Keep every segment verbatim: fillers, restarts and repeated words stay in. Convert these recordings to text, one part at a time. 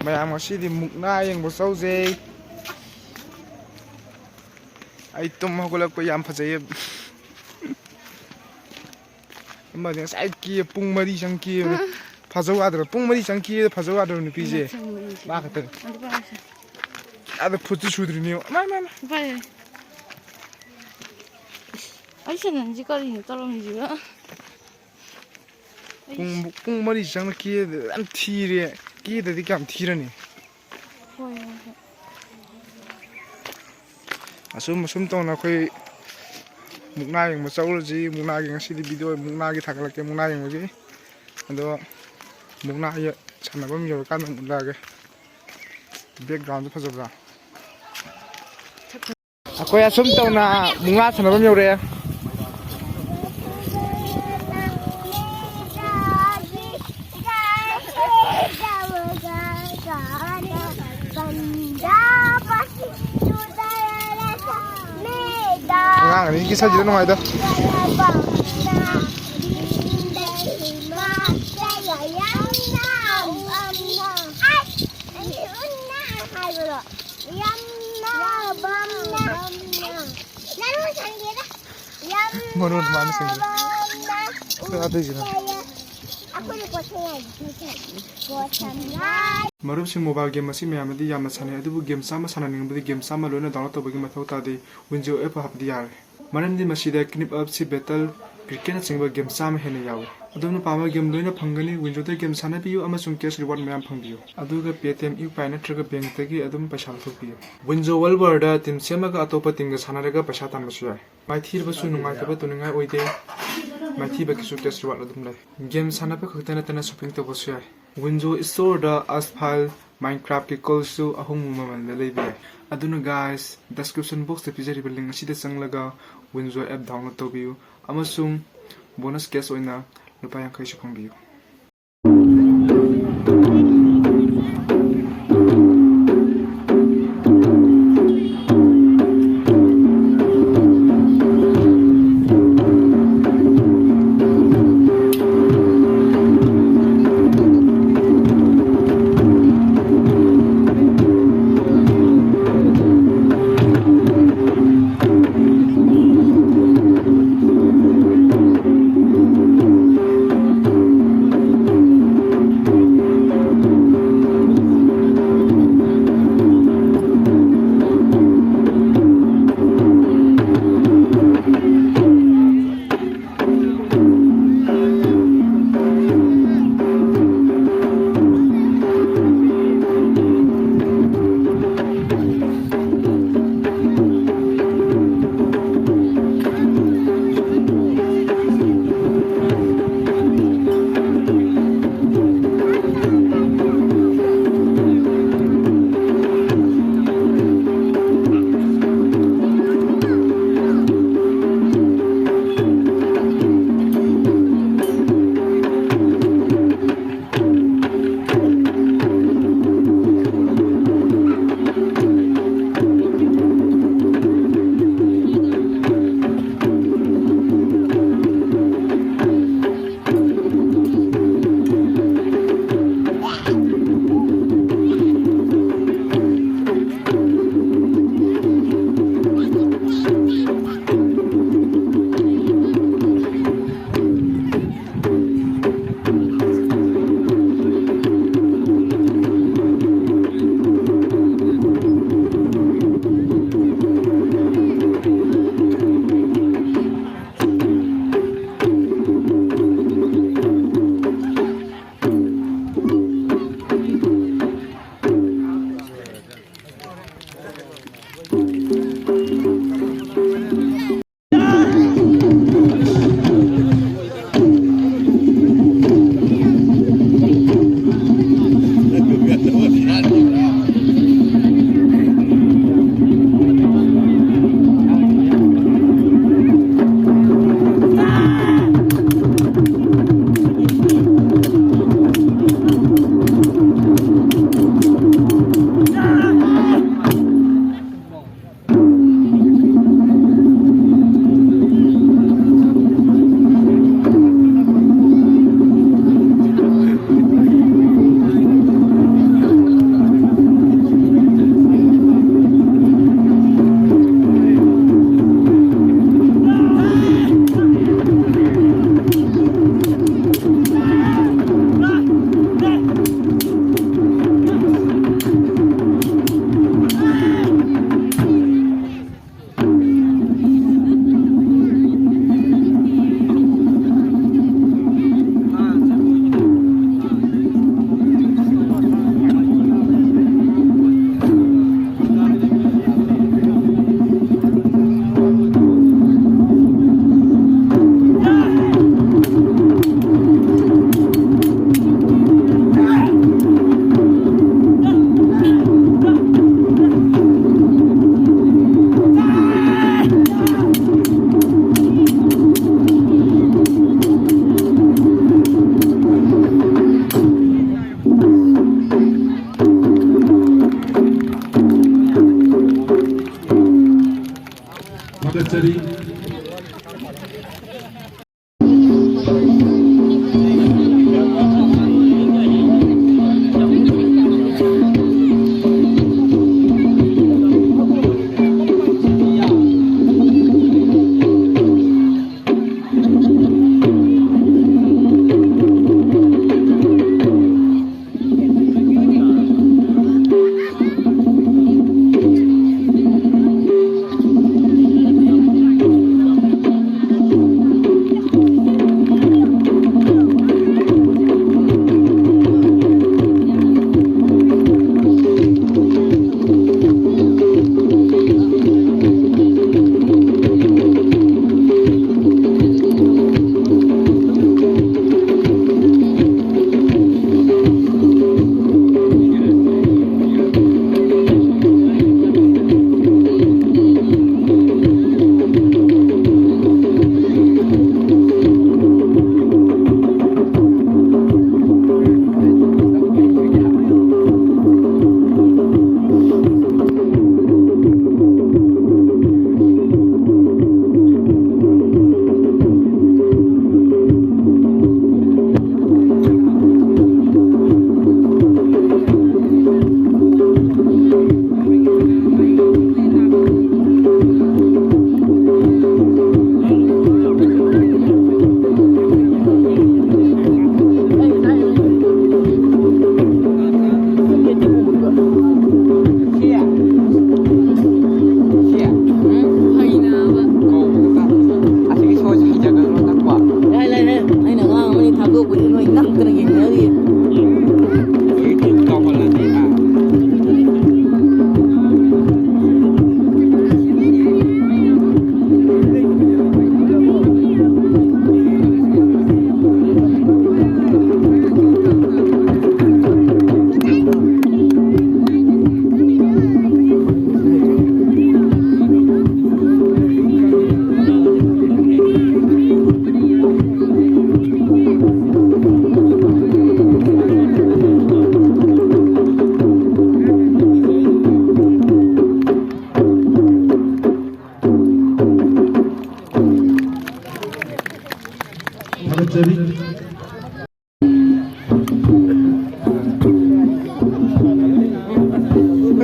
ꯃꯌꯥꯝ, ꯉꯁꯤꯗꯤ ꯃꯨꯛꯅꯥ ꯌꯦꯡꯕ ꯆꯧꯖꯩ꯫ ꯑꯩ ꯇꯨꯝ ꯍꯧꯒꯠꯂꯛꯄ ꯌꯥꯝ ꯐꯖꯩꯌꯦ꯫ ꯑꯃꯗꯤ ꯉꯁꯥꯏ ꯀꯦ ꯄꯨꯡ ꯃꯔꯤ ꯆꯪ ꯀꯦꯕꯅꯦ꯫ ꯐꯖꯧ ꯌꯥꯗ꯭ꯔꯣ? ꯄꯨꯡ ꯃꯔꯤ ꯆꯪ ꯀꯦ ꯐꯖꯧ ꯌꯥꯗ꯭ꯔꯣ ꯅꯨꯄꯤꯁꯦ? ꯃꯥ ꯈꯛꯇꯅꯦ꯫ ꯑꯗ ꯐꯨꯠꯁꯨ ꯁꯨꯗ꯭ꯔꯤꯅꯦ꯫ ꯃꯥ, ꯃꯥ, ꯃꯥ꯫ ꯚꯥꯏ, ꯑꯩ ꯁꯦꯟꯗꯟꯁꯤ ꯀꯔꯤꯅꯣ ꯇꯧꯔꯝꯃꯤꯁꯤꯕꯣ? ꯄꯨꯡ, ꯄꯨꯡ ꯃꯔꯤ ꯆꯪꯅ ꯀꯦ ꯌꯥꯝ ꯊꯤꯔꯦ꯫ ꯀꯦꯗꯗꯤ ꯀꯌꯥꯝ ꯊꯤꯔꯅꯤ? ꯍꯣꯏ, ꯍꯣꯏ, ꯍꯣꯏ꯫ ꯑꯁꯨꯝ, ꯑꯁꯨꯝ ꯇꯧꯅ ꯑꯩꯈꯣꯏ ꯃꯨꯛꯅꯥ ꯌꯦꯡꯕ ꯆꯧꯔꯁꯤ꯫ ꯃꯨꯛꯅꯥꯒꯤ ꯉꯁꯤꯗꯤ ꯚꯤꯗꯤꯑꯣ ꯃꯨꯛꯅꯥꯒꯤ ꯊꯥꯒꯠꯂꯛꯀꯦ, ꯃꯨꯛꯅꯥ ꯌꯦꯡꯕꯒꯤ꯫ ꯑꯗꯣ ꯃꯨꯛꯅꯥ ꯌꯦ-, ꯁꯥꯟꯅꯐꯝ ꯌꯧꯔꯀꯥꯟꯗ ꯑꯃꯨꯛ ꯎꯠꯂꯛꯑꯒꯦ꯫ ꯕꯦꯛꯒ꯭ꯔꯥꯎꯟꯁꯦ ꯐꯖꯕ꯭ꯔꯥ? ꯑꯩꯈꯣꯏ ꯑꯁꯨꯝ ꯇꯧꯅ ꯃꯨꯛꯅꯥ ꯁꯥꯟꯅꯐꯝ ꯌꯧꯔꯛꯑꯦ꯫ ꯑꯉꯥꯡ ꯑꯅꯤꯒꯤ ꯏꯁꯩꯁꯤꯗ ꯅꯨꯡꯉꯥꯏꯗ꯫ ꯃꯔꯣꯟ ꯃꯥꯅ ꯁꯦꯝꯕ꯫ ꯑꯩꯈꯣꯏ ꯑꯇꯩꯁꯤꯅ꯫ ꯃꯔꯨꯞꯁꯤꯡ, ꯃꯣꯕꯥꯏꯜ ꯒꯦꯝ ꯑꯁꯤ ꯃꯌꯥꯝꯅꯗꯤ ꯌꯥꯝꯅ ꯁꯥꯟꯅꯩ, ꯑꯗꯨꯕꯨ ꯒꯦꯝ ꯆꯥꯝꯃ ꯁꯥꯟꯅꯅꯤꯡꯕꯗꯤ ꯒꯦꯝ ꯆꯥꯝꯃ ꯂꯣꯏꯅ ꯗꯥꯎꯟꯂꯣꯗ ꯇꯧꯕꯒꯤ ꯃꯊꯧ ꯇꯥꯗꯦ, ꯋꯤꯟꯖꯣ ꯑꯦꯞ ꯍꯥꯞꯄꯗꯤ ꯌꯥꯔꯦ꯫ ꯃꯔꯝꯗꯤ ꯃꯁꯤꯗ ꯀ꯭ꯅꯤꯞ ꯑꯞꯁꯤ ꯕꯦꯇꯜ ꯀ꯭ꯔꯤꯀꯦꯠꯅꯆꯤꯡꯕ ꯒꯦꯝ ꯆꯥꯝꯃ ꯍꯦꯟꯅ ꯌꯥꯎꯏ꯫ ꯑꯗꯣꯝꯅ ꯄꯥꯝꯕ ꯒꯦꯝ ꯂꯣꯏꯅ ꯐꯪꯒꯅꯤ꯫ ꯋꯤꯟꯖꯣꯗ ꯒꯦꯝ ꯁꯥꯟꯅꯕꯤꯌꯨ ꯑꯃꯁꯨꯡ ꯀꯦꯁ ꯔꯤꯋꯥꯔꯗ ꯃꯌꯥꯝ ꯐꯪꯕꯤꯌꯨ꯫ ꯑꯗꯨꯒ P T M, U P I ꯅꯠꯇ꯭ꯔꯒ ꯕꯦꯡꯛꯇꯒꯤ ꯑꯗꯨꯝ ꯄꯩꯁꯥ ꯂꯧꯊꯣꯛꯄꯤꯌꯨ꯫ ꯋꯤꯟꯖꯣ ꯋꯥꯔꯜ ꯋꯥꯔꯗ ꯇꯤꯝ ꯁꯦꯝꯃꯒ ꯑꯇꯣꯞꯄ ꯇꯤꯝꯒ ꯁꯥꯟꯅꯔꯒ ꯄꯩꯁꯥ ꯇꯥꯟꯕꯁꯨ ꯌꯥꯏ꯫ ꯃꯥꯏꯊꯤꯔꯕꯁꯨ ꯅꯨꯡꯉꯥꯏꯇꯕ ꯇꯧꯅꯤꯡꯉꯥꯏ ꯑꯣꯏꯗꯦ꯫ ꯃꯥꯏꯊꯤꯕꯒꯤꯁꯨ ꯀꯦꯁ ꯔꯤꯋꯥꯔꯗ ꯑꯗꯨꯝ ꯂꯩ꯫ ꯒꯦꯝ ꯁꯥꯟꯅꯕ ꯈꯛꯇ ꯅꯠꯇꯅ ꯁꯣꯄꯤꯡ ꯇꯧꯕꯁꯨ ꯌꯥꯏ꯫ ꯋꯤꯟꯖꯣ ꯁ꯭ꯇꯣꯔꯗ ꯑꯁꯐꯥꯜ ꯃꯥꯏꯟꯀ꯭ꯔꯥꯐꯀꯤ ꯀꯣꯜꯁꯨ ꯑꯍꯣꯡꯕ ꯃꯃꯜꯗ ꯂꯩꯕ ꯌꯥꯏ꯫ ꯑꯗꯨꯅ ꯒꯥꯏꯁ, ꯗꯤꯁꯀ꯭ꯔꯤꯞꯁꯟ ꯕꯣꯛꯁꯇ ꯄꯤꯖꯔꯤꯕ ꯂꯤꯡꯛ ꯑꯁꯤꯗ ꯆꯪꯂꯒ ꯋꯤꯟꯖꯣ ꯑꯦꯞ ꯗꯥꯎꯟꯂꯣꯗ ꯇꯧꯕꯤꯌꯨ ꯑꯃꯁꯨꯡ ꯕꯣꯅꯁ ꯀꯦꯁ ꯑꯣꯏꯅ ꯂꯨꯄꯥ ꯌꯥꯡꯈꯩꯁꯨ ꯐꯪꯕꯤꯌꯨ꯫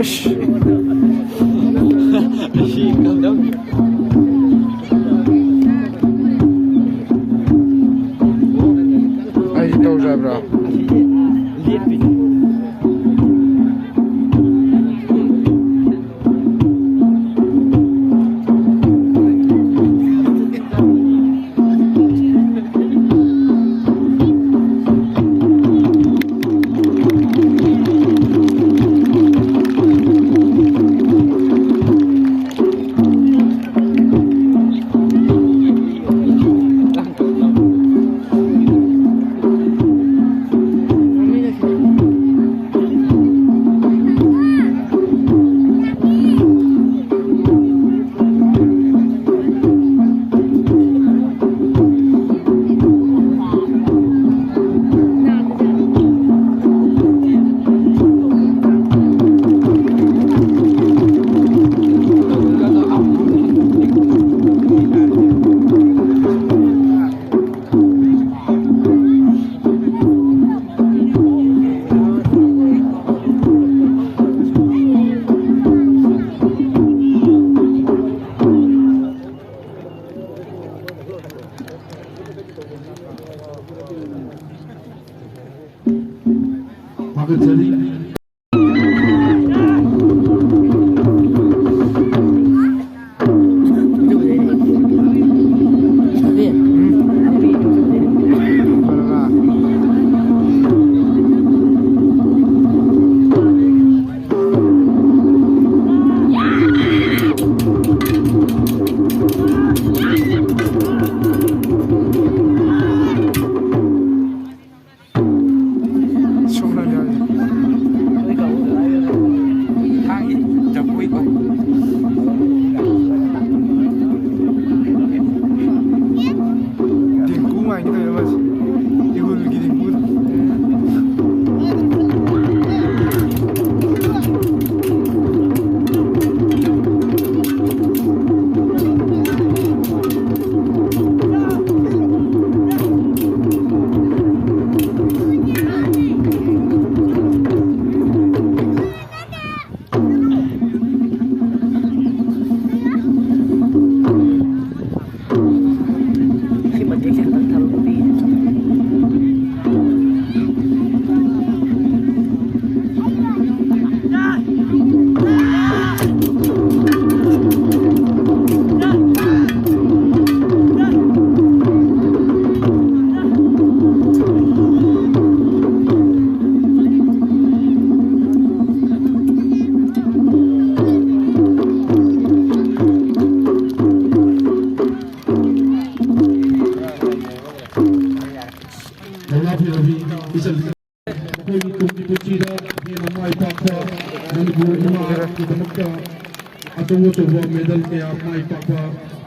ꯑꯁ꯫ ꯑꯩꯁꯤ ꯇꯧꯁꯦ ꯍꯥꯏꯕ꯭ꯔꯣ? ꯊꯥꯒꯠꯆꯔꯤ꯫ ꯃꯈꯣꯏꯒꯤ ꯇꯨꯡꯒꯤ ꯄꯨꯟꯁꯤꯗ ꯍꯦꯟꯅ ꯃꯥꯏ ꯄꯥꯛꯄ, ꯃꯅꯤꯄꯨꯔ ꯏꯃꯥꯒꯤꯗꯃꯛꯇ ꯑꯆꯧ ꯑꯆꯧꯕ medal ꯀꯌꯥ ꯃꯥꯏ ꯄꯥꯛꯄ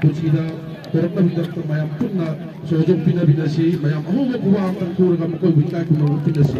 ꯄꯨꯟꯁꯤꯗ ꯄꯨꯔꯛꯅꯕꯒꯤꯗꯃꯛꯇ ꯃꯌꯥꯝ ꯄꯨꯟꯅ ꯁꯍꯌꯣꯒ ꯄꯤꯅꯃꯤꯟꯅꯁꯤ꯫ ꯃꯌꯥꯝ ꯑꯍꯧꯕ ꯈꯨꯕꯥꯛ ꯑꯃꯇꯪ ꯈꯨꯔꯒ ꯃꯈꯣꯏꯕꯨ ꯏꯀꯥꯏ ꯈꯨꯝꯅꯕ ꯎꯠꯃꯤꯟꯅꯁꯤ꯫